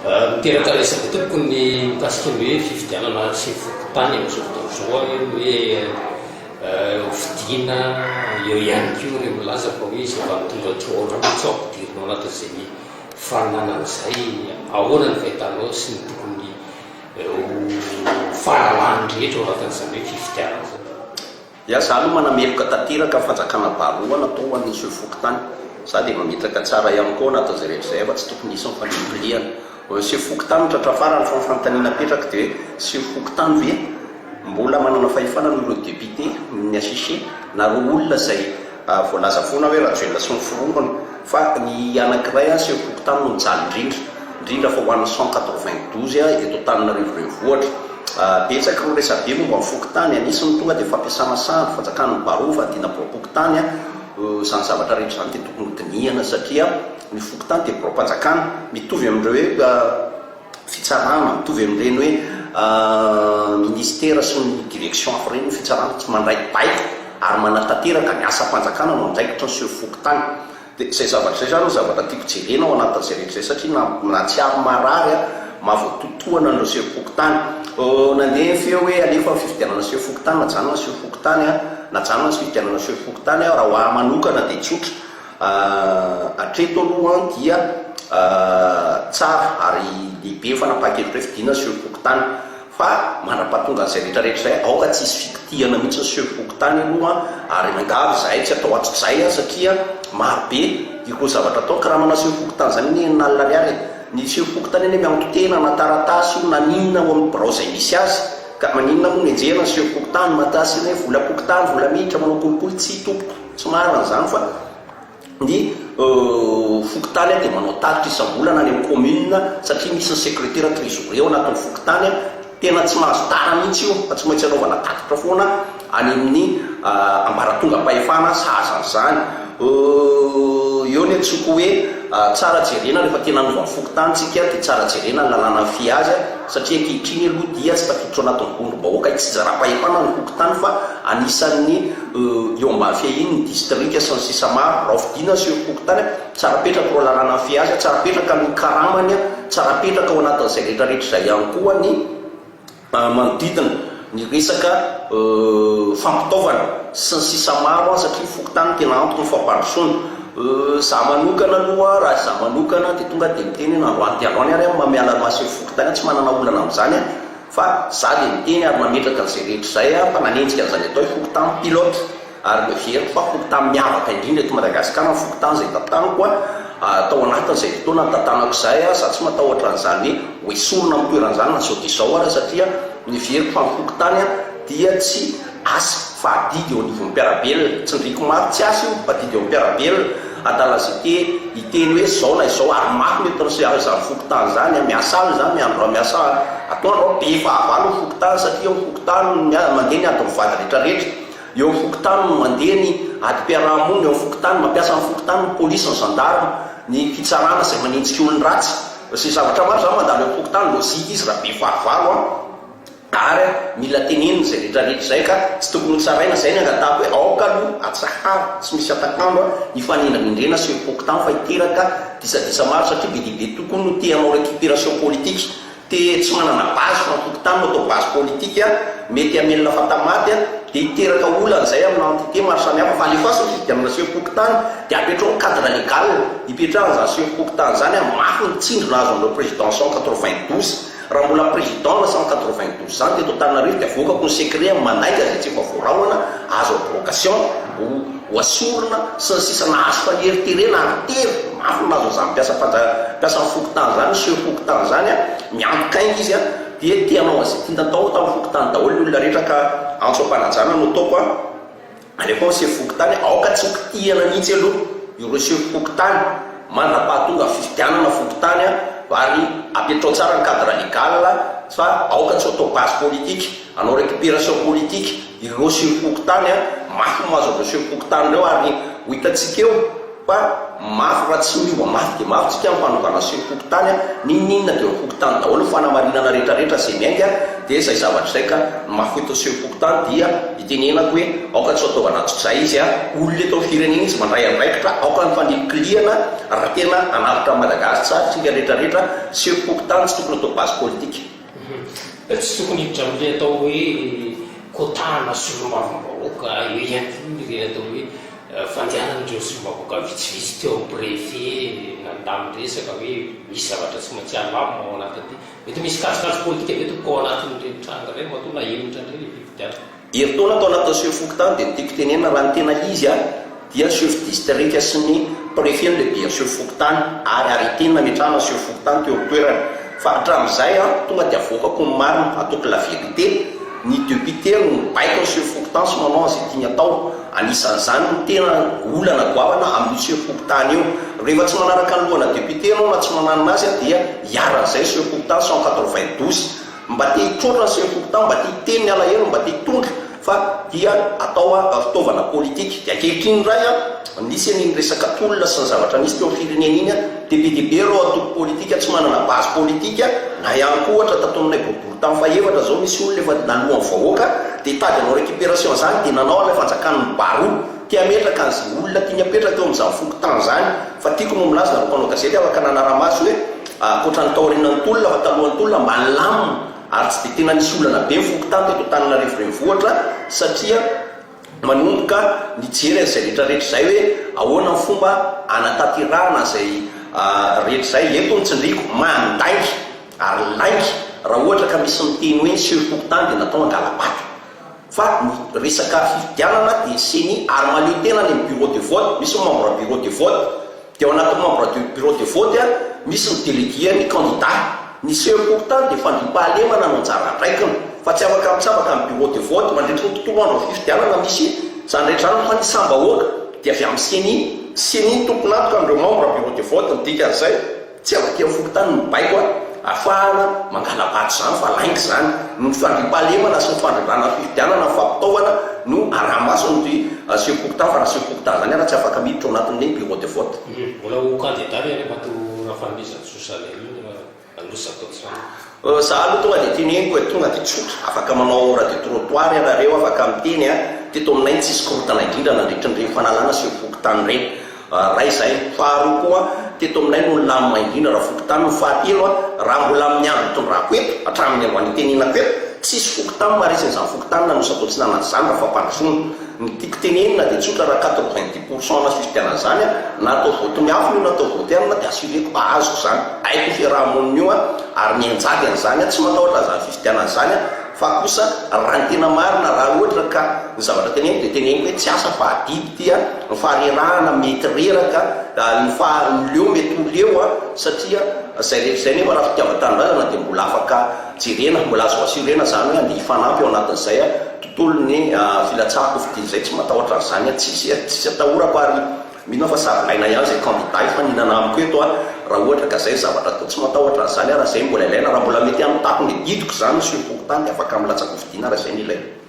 Miteraka resaka tompoko ny mikasika ny hoe fifidianana sefo fokontany amin'izao fotoana izao hoe ny hoe hofidiana, eo ihany koa ireo milaza fa hoe izay vao tonga teo ireo no tsy ampidirina ao anatin'izay faninanana izay. Ahoana ny fahitanao sy ny tokony ho fahalalahan'ny rehetra ao anatin'izany hoe fifidianana izany? Ya, za aloha manameloka tanteraka ny fanjakana baroa natao ho an'ny sefo fokontany. Za dia mametraka tsara ihany koa ao anatin'izay rehetra izay fa tsy tokony hisy ny fanilipilihana. Ny sefo fokontany no tratra farany fa ny fanontaniana apetrako dia hoe sefo fokontany ve mbola manana fahefana noho ireo député, ny HCC, na ireo olona izay voalaza foana hoe Rajoelina sy ny forongony fa ny anankiray sefo fokontany no mijaly indrindra, indrindra fa ho an'ny 192 eto Antananarivo renivohitra. Betsaka ireo resabe momba ny fokontany, anisany tonga dia fampiasana sandry, fanjakan'ny baroa, fahadiana biraom-pokontany, izany zavatra rehetra izany dia tokony ho dinihana satria ny fokontany dia biraom-panjakana, mitovy amin'ireo hoe fitsarana, mitovy amin'ireny hoe ministera sy ny direction hafa ireny ny fitsarana, tsy mandray baiko ary manatanteraka ny asam-panjakana no andraikitry ny sefo fokontany. Dia izay zavatra izay izany no zavatra tiako jerena ao anatin'izay rehetra izay satria na nahatsiaro marary aho mahavoatotohana an'ireo sefom-pokontany. Nandeha ny feo hoe alefa ny fifidianana sefom-pokontany, najanona ny sefom-pokontany an, najanona ny fifidianana sefom-pokontany an, raha ho ahy manokana dia tsotra, hatreto aloha an dia tsara ary lehibe ny fanapahan-kevitra hoe fidiana ny sefom-pokontany. Fa mandra-pahatonga an'izay rehetra rehetra izay, aoka tsy hisy fikitihana mihitsy ny sefo fokontany aloha ary miangavy izahay tsy atao atsojay satria maro be ireo zavatra atao ka raha manao sefo fokontany izany anie enina alina ariary e! Ny sefo fokontany anie mianto-tena na taratasy io na n'inona ao amin'ny birao izay misy azy ka maninona moa no enjehina ny sefo fokontany, matasy hoe volam-pokontany, vola miditra, manao kolikoly, tsia tompoko, tsy marina izany fa. Ny fokontany dia manao tatitra isam-bolana any amin'ny commune satria misy ny secrétaire trésorier ao anatin'ny fokontany, tena tsy mahazo tara mihitsy io fa tsy maintsy anaovana tatitra foana any amin'ny ambaratongam-pahefana sahaza an'izany. Eo ny antsoiko hoe tsara jerena rehefa tena hanova ny fokontany tsika dia tsara jerena ny lalàna mifehy azy satria ankehitriny aloha dia tsy tafiditra ao anatin'ny vondrom-bahoaka itsinjaram-pahefana ny fokontany fa anisan'ny Eo ambany fiahiany ny distrika sy ny sisa maro. Raha hofidiana ny sefom-pokontany, tsara petraka ireo lalàna mifehy azy, tsara petraka ny karamany, tsara petraka ao anatin'izay rehetra rehetra izay ihany koa ny manodidina, ny resaka fampitaovana sy ny sisa maro satria ny fokontany no tena antoky ny fampandrosoana. Izaho manokana aloha, raha izaho manokana dia tonga dia miteny hoe na androany dia androany ary aho miala maha sefom-pokontany aho, tsy manana olana amin'izany aho. Fa za dia miteny ary mametraka an'izay rehetra izay aho fa nanenjika an'izany atao hoe fokontany pilote ary noheveriko fa fokontany miavaka indrindra eto Madagasikara ny fokontany izay tantaniko a, tao anatin'izay fotoana nitantanako izay a, za tsy matahotra an'izany hoe ho esorina amin'ny toerana izany na zao dia izao ara satria noheveriko fa ny fokontany a dia tsy Asa fa adidy eo anivon'ny mpiara-belona. Tsindriako mafy, tsy asa io fa adidy eo amin'ny mpiara-belona. Adala ze te hiteny hoe zao na izao ary mafy ny eto amin'ny izany fokontany izany a, miasa alina izany, miandro miasa atoandro aho, be fahavalo ny fokontany satria eo amin'ny fokontany no mandeha ny ady mivady retraretra, eo amin'ny fokontany no mandeha ny adim-piaraha-monina, eo amin'ny fokontany, mampiasa ny fokontany ny polisy, ny gendarme, ny fitsarana izay manenjika olon-dratsy, sy zavatra maro izany mandalo eo amin'ny fokontany, logique izy raha be fahavalo an. Ary mila tenenina izay rehetra rehetra izay ka tsy tokony ho tsaraina, izay ny angatahako hoe aoka aloha atsaharo tsy misy atak'andro ny fanendrinendrena sy mpokotany fa hiteraka disadisa maro satria be dia be tokoa no te hanao récupération politique, te tsy manana base fa ny fokontany no atao base politique mety hamelona fantamaty dia hiteraka olana izay amina entité maro samihafa fa alefaso ny fifidianana sefom-pokontany dia apetraho ny cadre légal hipetrahan'izany sefom-pokontany izany, mafy ny tsindry nahazo an'ireo président 192. Raha mbola président na 192 zany teto Antananarivo dia avoakako ny secret amin'ny mandainga izay tsy efa voarahona, azo abrogation, ho ho asorina, sy ny sisa Nahazo faneriterena ary tery mafy ny nahazo an'izany mpiasa mpanjaka mpiasan'ny fokontany izany, chef fokontany izany an, miantoka aina izy an, dia te hanao an'izay tiany atao tamin'ny fokontany daholo ny olona rehetra ka antso am-panajana no ataoko an. Alefa ao ny sefo fokontany, aoka tsy ho kitihana mihitsy aloha ireo sefo fokontany mandra-pahatonga fifidianana fokontany ary apetrao tsara ny cadre légal fa aoka tsy ho atao base politique, hanao récupération politique ireo sefo fokontany, mafy ny mahazo an'ireo sefo fokontany ireo ary ho hitantsika eo. Fa mafy raha tsy miova mafy dia mafy tsika amin'ny fanovana sefo fokontany a, n'inon'inona dia eo fokontany daholo ny fanamarinana rehetra rehetra izay miainga dia izay zavatra izay ka ny maha foto sefo fokontany dia itenenako hoe aoka tsy ho ataovana antsojay izy a, olona eto amin'ny firenena izy mandray andraikitra aoka ny fanilikilihana raha tena hanavotra an'i Madagasikara tsika rehetra rehetra, sefo fokontany tsy tokony atao base politique. Tsy tokony hiditra amin'ilay atao hoe quota-na solombavambahoaka eo ihany koa ireny atao hoe Fandehanan'ireo solombavambahoaka vitsivitsy teo amin'ny préfet nandany resaka hoe misy zavatra tsy maintsy alamina ao anatin'ity. Mety misy kajikajy politika ve tompoko ao anatin'ireny tranga ireny matoa nahemotra indray ilay fifidianana? Herintaona tao anatin'ny chef fokontany dia ny tiako tenenina raha ny tena izy dia chef district sy ny préfet no lehiben'ny chef fokontany ary arrêté ny nametrahana chef fokontany teo amin'ny toerany fa hatramin'izay tonga dia avoakako ny marina ataoko la vérité Ny député no mibaiko ny chef fokontany sy manao an'izay tiany atao. Anisan'izany ny tena olana goavana amin'io chef fokontany io. Rehefa tsy manaraka ny lohana député ianao na tsy mananona azy dia iharan'izay ny chef fokontany 192. Mba te hitroatra ny chef fokontany, mba te hiteny ny alahelo, mba te hitondra fa dia atao fitaovana politique. Dia ankehitriny indray nisy an'iny resaka tolona sy ny zavatra nisy teo amin'ny firenena iny dia be dia be ireo antoko politika tsy manana base politique na ihany koa ohatra tato aminay boribory Tamin'ny fahefatra zao misy olona efa naloan'ny vahoaka dia hitady hanao récupération an'izany dia nanao an'ilay fanjakan'ny baroa te hametraka an'izay olona tiany hapetraka eo amin'izany fokontany izany fa tiako no milaza nareo mpanao gazety afaka nanara-maso hoe ankoatra ny taorianan'ny tolona fa talohan'ny tolona mba nilamina ary tsy dia tena nisy olana be ny fokontany teto Antananarivo renivohitra satria manomboka nijery an'izay rehetra rehetra izay hoe ahoana ny fomba hanatanterahana an'izay rehetra izay. Eto ny tsindriako, mandainga ary lainga raha ohatra ka misy miteny hoe ny sefo fokontany dia natao hangala-bato. Fa ny resaka fifidianana dia ceni ary mahaleo tena any amin'ny bureau de vote, misy ny membre bureau de vote, Dia ao anatin'ny membre du bureau de vote misy ny délégué ny candidat. Ny CE-Portal dia fandriampahalemana no anjara andraikiny fa tsy afaka mitsabaka amin'ny bureau de vote mandritry ny tontolo andro amin'ny fifidianana misy izany rehetra izany fa ny isam-bahoaka dia avy amin'ny ceni. Ceni no tompon'antoka amin'ireo membre bureau de vote ny dikan'izay. Tsy avy aty amin'ny fokontany ny baiko ahafahana mangala-bato izany fa lainga izany. Ny fandriampahalemana sy ny fandrindrana ny fifidianana, ny fampitaovana no araha-maso amin'ity sefom-pokontany fa raha sefom-pokontany izany ary tsy afaka miditra ao anatin'ny bureau de vote. Mbola ho candidat ve Andriamatoa Rafanomezantsoa Salerine raha handrotsaka izany? Za aloha tonga dia teneniko e, tonga dia tsotra, afaka manao radio trottoir ianareo, afaka miteny a, teto aminay ny tsisy korontana indrindra nandritra an'ireny fanalana sefom-pokontany ireny. Ray izay. Faharoa koa, teto aminay no nilamina indrindra raha fokontany no fahatelo, raha mbola amin'ny andro itondrako eto, hatramin'ny androany itenenako eto, tsisy fokontany maharesy an'izany fokontany na Nosy Atsinanana izany raha fampandrosoana. Ny tiako tenenina dia tsotra, raha 90 pour cent ana fifidianana izany, na atao vote miafina io na atao vote anona dia assureko fa azoko izany. Haiko io fiaraha-monina io ary mianjady an'izany, tsy matahotra an'izany fifidianana izany fa kosa raha ny tena marina raha ohatra ka ny zavatra teneniko dia teneniko hoe tsy asa fa adidy ity a, ny faharerahana mety reraka, ny faha ny leo mety ho leo a, satria izay rehetra izay nefa raha fitiavan-tanindrazana dia mbola afaka jerena, mbola azo assurena izany hoe andeha hifanampy ao anatin'izay tontolon'ny filatsahan-kofidina izay, tsy matahotra an'izany aho, tsisy tsisy atahorako ary Mino aho fa sary laina ihany izay candidat hifaninana amiko eto a, raha ohatra ka zay ny zavatra atao, tsy matahotra an'izany aho raha zay mbola ilaina, raha mbola mety amin'ny takona hidiko izany ny sefom-pokontany dia afaka milatsa-kofidina raha izay no ilaina.